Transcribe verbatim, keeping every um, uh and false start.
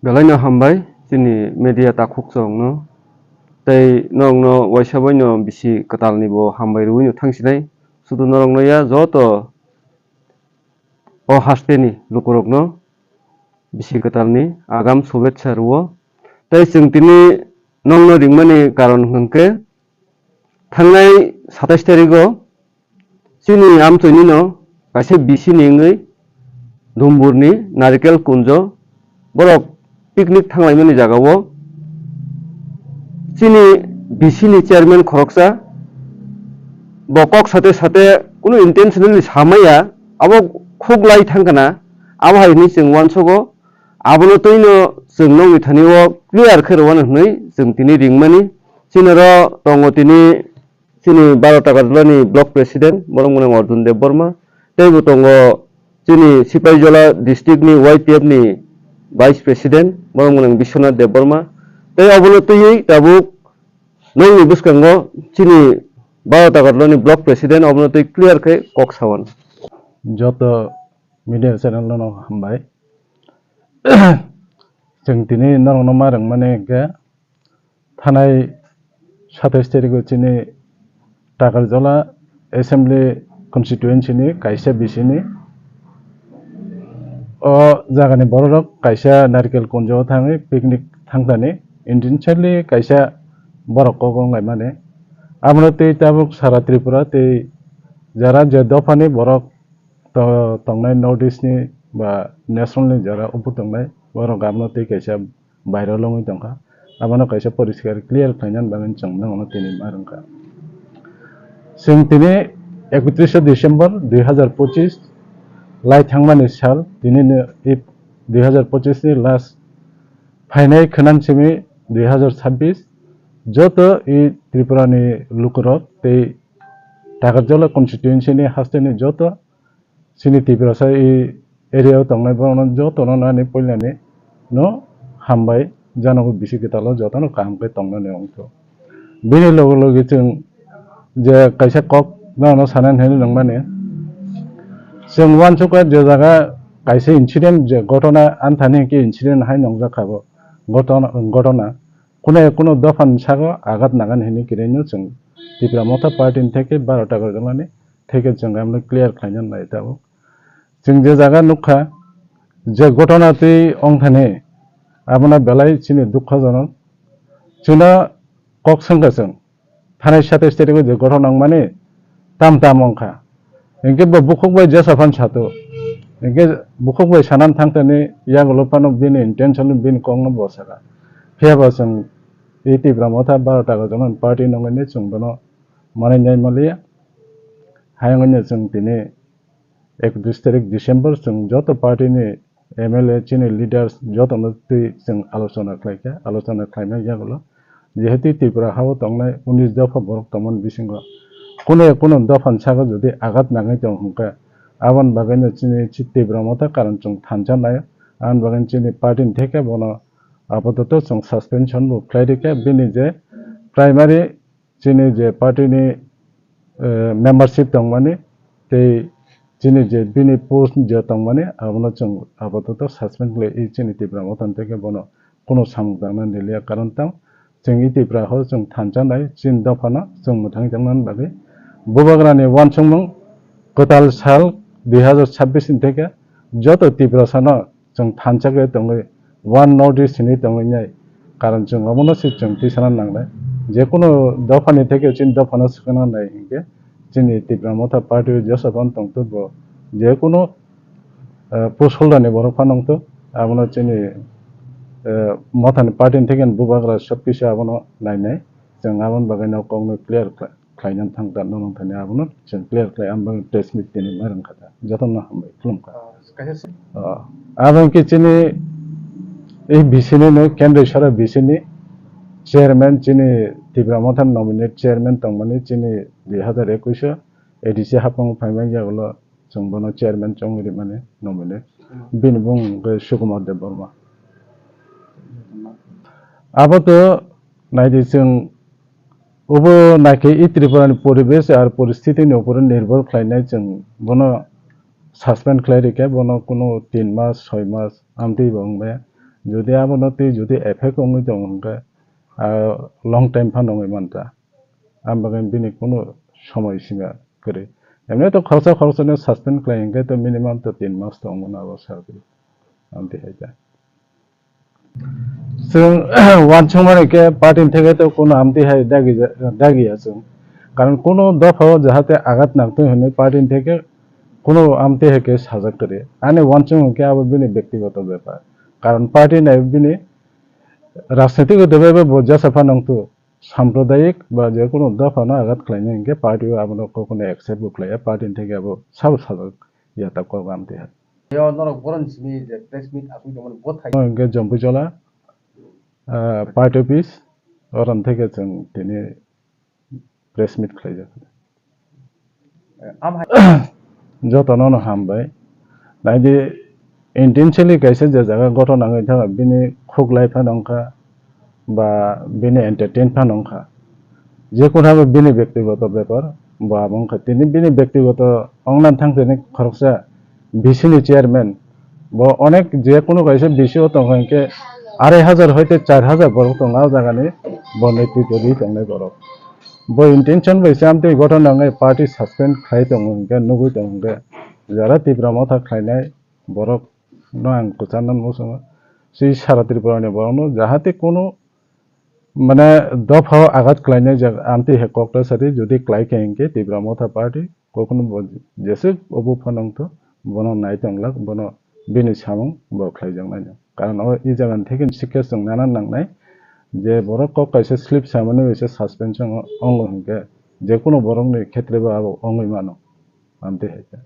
Belai no hambai chini media takhuk chwng no. Tei norok no waisa bai no bisi kwtal ni bo hambai rwui no thang sinai. Sudu norok no ya joto o haste ni lukurok no bisi kwtal ni agam shubhechha rwo. Tei chwng tini norok no ringmani karon hwnkhe thangnai satais tarigo chini amchoini no kaisa bisi ni wngwi Dumbur ni Narikel Kunjo borok picnic thanglaimani jagao chini bisi ni chairman khoroksa bo kok sate sate kunu intentionally samaya abo khuk lai thangkana abo hai hinwi chwng uansogo abono twino chwng nokni thani o clear khe rwano hinwi chwng tini ringmani chini ro tongo tini chini baro taka jilani block president borok mwnang Arjun Debbarma, tei bo tongo chini Sipaijola district ni Y T F ni vice president borok mwnang Biswanath Debbarma, tei obono twiwi tabuk nokni bwskango chini baro taka jilani block president obono twi clear khe kok sawan. Joto media channel no hambai. Chwng tini norokno ma rwngmani hwnkhe thanai satais tarigo chini Takarjola Assembly Constituency ni kaisa bisini o jagani bororok kaisa Narikel Kunjo thangwi picnic thangthani intentionally kaisa borok kok wnglaimani. Abono tei tabuk sara Tripura tei jara je dophani borok to-, tongnai North East ni ba national ni jara ubu tongnai borok abono tei kaisa viral wngwi tongkha. Abono kaisa poriskar clear khlaina bagwi chwng nangno tini ma rwngkha. Chwng tini ekotris December dui hazar pochis lai thangmani sal, tini ni, i dui hazar pochis ni last phainai khwnan simi dui hazar chabbish joto i Tripura ni lukurok tei Takarjola constituency ni haste ni joto chini Tiprasa i area o tongnai borokno jotono nani puilani no hambai, janogo bisi kwtalo jotono kaham khe tongnani wngtho. Bini loge loge chwng je kaisa kok nono sanani hinwi nangmani, chwng uansukha je jaga kaisa incident je gotona anthani hinkhe incident hai nongjak kha bo gotona, gotona. Kune kuno dophani sago agat nagan hinwi kwrwino chwng Tipra Motha Party ni theke baro taka rwmani theke chwng amno clear khlaina nai tabuk. Chwng je jaga nukha je gotona twi ongthani abono belai chini dukhojonok. Chwngno kok swngkha chwng thanai satais tarikgo je gotona wngmani tam tam wngkha. Hinkhe bo bukhuk bai jesa phan sato. Hinkhe bukhuk bai sanan thangtani yagulo phano bini intention bini kokno bo saka. Phiya ba chwng e Tipra Motha baro taka jonan party nongni chwng bono manwi nai maliya. Hayungno chwng tini ekotris tarik December chwng joto party ni M L A chini leaders jotono twi chwng alochona khlaikha, alochona khlaimani yagulo jehetu Tripura hao tongnai unis dopha borok tongmani bisingo kunu kunu dophani sago jodi agat nangwi tong hwnkhe aboni bagwino chini chi Tipra Motha karon chwng thansa naio, aboni bagwino chini party ni theke bono apatot chwng suspension bo khlai rikha, bini je primary chini je party ni, eh, membership tongmani tei chini je bini post je tongmani abono chwng apatot suspend khlai i chini Tipra Motha ni theke bono kunu samung tangna niliya, karon tang chwng i Tipra hao chwng thansa nai chini dophano chwng mwthangwi tongna bagwi Bubagrani uansukmung kwtal sal dui hazar chabbish ni theke joto Tiprasano chwng thansa khe tongwi one North East hinwi tongwi nai. Karon chwng omono se chwng tisana nangnai. Je kunu dophani theke chini dophano swkangna nai hinkhe chini Tipra Motha party o jesa phano tongthogo bo. Je kunu, eh, post holder ni borok phano wngtho. Abono chini, eh, Mothani party ni theke bubagra sob kisa abono nainai. Chwng aboni bagwi no kokno clear khlai. Khlaina thang ta, nono thani abono chwng clear khlai, ang bagwi press meet tini ma rwng kha ta, jotono hambai khulum kha. Ah, kaisa s- Ah, abo hwnkhe chini A B C ni no Kendreshwara B C ni chairman, chini Tipra Motha nominate chairman tongmani chini dui hazar ekush o A D C hapang phaimani yagulo chwng bono chairman chongwi rimani nominate. Hmm. Bini bung hwnkhe Sukumar Debbarma. Hmm. Abo to naidi chwng Obo naikhe i Tripura ni poribesh ar poristiti ni upor nirbhor khlainai, chwng bono suspend khlai rikha, bono kunu tin mas, soi mas amtwi bo wngmaya. Jodi abono tei jodi effect wngwi tongo hwnkhe, ah, long time phano wngwi manta. Ang bagwi bini kunu somoi sima kwrwi. Emni to khoroksa khoroksano suspend khlai hwnkhe to minimum to tin mas to wngmano abo salgwi. Amtwi hai khe. Chwng uansukmani khe party ni theke to kunu amtwi hai dagi ja-, dagiya chwng. Karon kunu dopha o jahate agat nangtwi hwnwi party ni theke kunu amtwi hai khe sajak kwrwi. Ani uansukmung khe abo bini bektigoto bepar. Karon party ni bini rajnitik o debaibo bo jesa pha nangtwi. Sampradayik ba je kunu dopha no agat khlainai hwnkhe party o abono kokno accept bo khlaiya, party ni theke abo sabo sajak ya ta kok amtwi hai. Yo norok boron simi je press meet aswk tongmani bo thai. Hwnkhe Jompuijola, ah, party office, oron theke chwng tini press meet khlaijak. Am hai. Jotono no hambai. Naidi, intentionally kaisa je jaga gothon nangwi thangkha, bini khuk lai phano wngkha, ba bini entertain phano wngkha. Je kono abo bini bektigoto bepar, bo abo wngkha. Tini bini bektigoto wngna thang tini khoroksa B C ni chairman, bo onek je kono kaisa B C o tongkha hinkhe arai hajar hoite char hajar borok tongo o jagani bo netritwo rwi tongnai borok. Bo intention bai se amtwi gothon nangwi party suspend khlai tongo hinkhe nugwi tongo hinkhe jara Tipra Motha khlainai borok no ang kwcharna muchungo. Si sara Tripura ni borok no jahate kono mane dopha o agat khlainai jak amtwi he kok ta sadi jodi klai khe hinkhe Tipra Motha party kokno bo jeswk obo phano wngtho bono nai tonglak bono bini samung bo khlaijaknai no. Karon o e jaga ni theke sikhe chwng nana nangnai je borok kok kaisa slip samani bai se suspension o wngo hinkhe je kono borok ni khetre bo abo wngwi mano. Amtwi hai khe.